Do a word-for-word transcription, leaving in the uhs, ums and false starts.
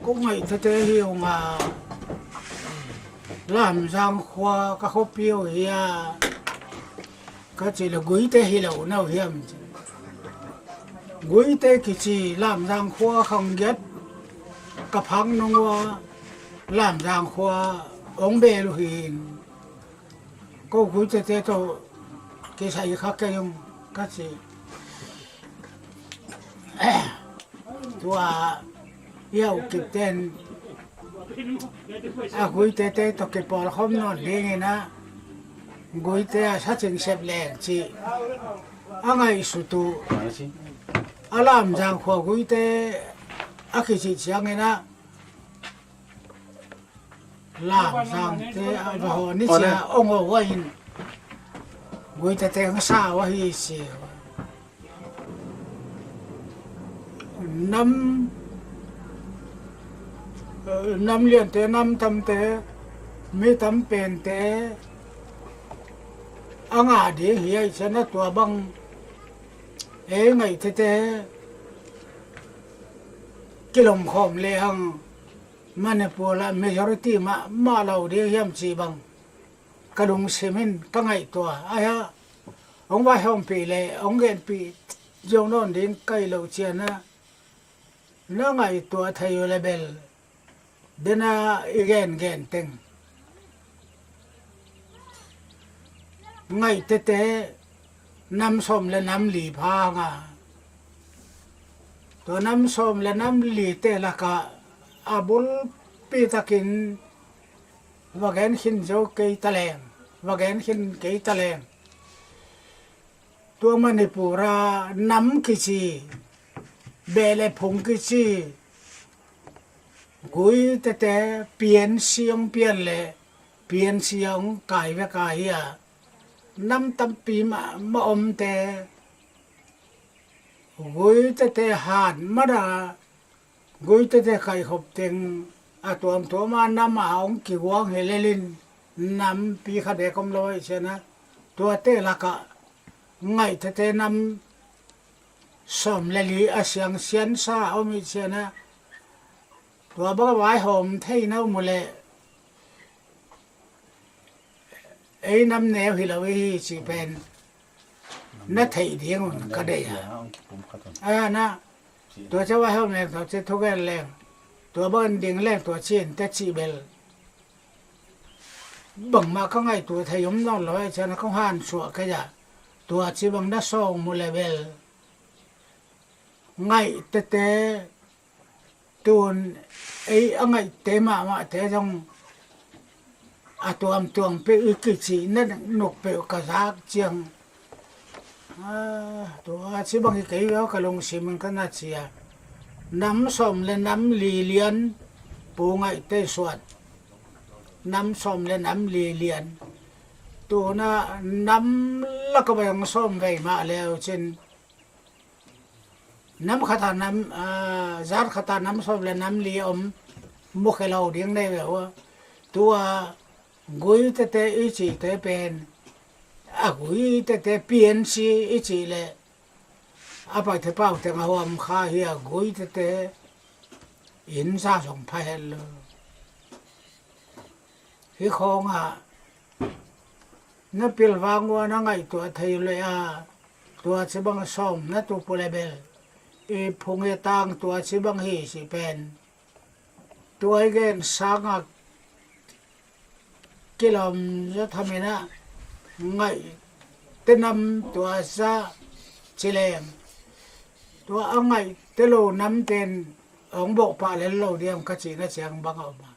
Kou Ngaihte te hi ung a, Lamzang khua ka khopi uh hi a, ka chih leh Guite hilou na uh hiam chi. Guite kichi Lamzang khua khang giat ka phak nung ua, Lamzang khua ong bel uh hi'n. Kou Guite te toh kisai kha kei ung ka chi. Tua Yau Kipten a Guite te toh kipawlkhawm nawn dingin a, Guite a sa ching sep leng chih a ngaihsut uh. A Lamzang khua Guite a kichih chiangin a, Lamzang te a va hon ni chia ong o wain, Guite te ang sa wa hi si. Nam, eh, nam lian te, nam tam te, mi tam pen te, a nga ding hi ai chana tua bang, ei Ngaihte te kilawm khawm lehang Manipur a majority mah, mah lou ding hiam chih bang ka lungsim in ka ngaihtuah. Ahi a, ong vaihawmpih leh ong genpih zou nawn ding ka hilou chiana, na ngaihtuah thei uh leh bel, dena i gengen teng. Ngaihte te nam sawm leh nam li pha nga. Tua nam sawm leh nam li te laka a bulpi takin va gen khin zou kei taleng, va gen khin kei taleng. Tua Manipur a nam kichi, beh leh phung kichi, Guite te pian siang pian leh pian siang kai vek ahi a. Nam tampi mah, mah om te, Guite te han mada, Guite te kai khop teng a tuamtuam a nam a ong kiguang hi lelin nampi khat bek om lou ai chiana. Tua te laka Ngaihte te nam sawm leh li a siang sian sa om i chiana. Tua bang vaihawm thei na um leh, ei nam neu hilou hi chih pen na theih ding un ka deih a. Ahi a, tua chia vaihawm leng, tua chia thugen leng, tua bang ding leng, tua chin te chih bel, bangmah ka ngaihtuah thei om nawn lou ai chiana ka han suah kei a. Tua chih bang na sawm uh leh bel, Ngaihte te tun ei a Ngaihte mahmah te zong a tuamtuam peuh i kichih na nuk peuh ka zak chiang. Ah, tua chih bang hi kei veu ka lungsim in ka na chia. Nam sawm leh nam li lian, Pu Ngaihte suat. Nam sawm leh nam li lian. Tuna nam laka bang sawm vei mah leu chin. Nam khat a nam, ah, zat khat a nam sawm leh nam li om, mu khe lou ding nei ve ua. Tua Guite te i chih te pen, a Guite te pian si i chih leh, a Paite pau teng a huam kha hi a, Guite te in sa zong pha het lou. Hi khong a, na pilvang ua na ngaihtuah thei leh a, tua chih bang sawm na tup uh leh bel, i phung i tang tua chih bang hi chih pen. Tua i gen sanga kilawm zaw tham in a, Ngaihte nam tua zah chi leng. Tua a Ngaihte lou nam ten ong bawh pah lel lou diam ka chihna chiang bang a om a.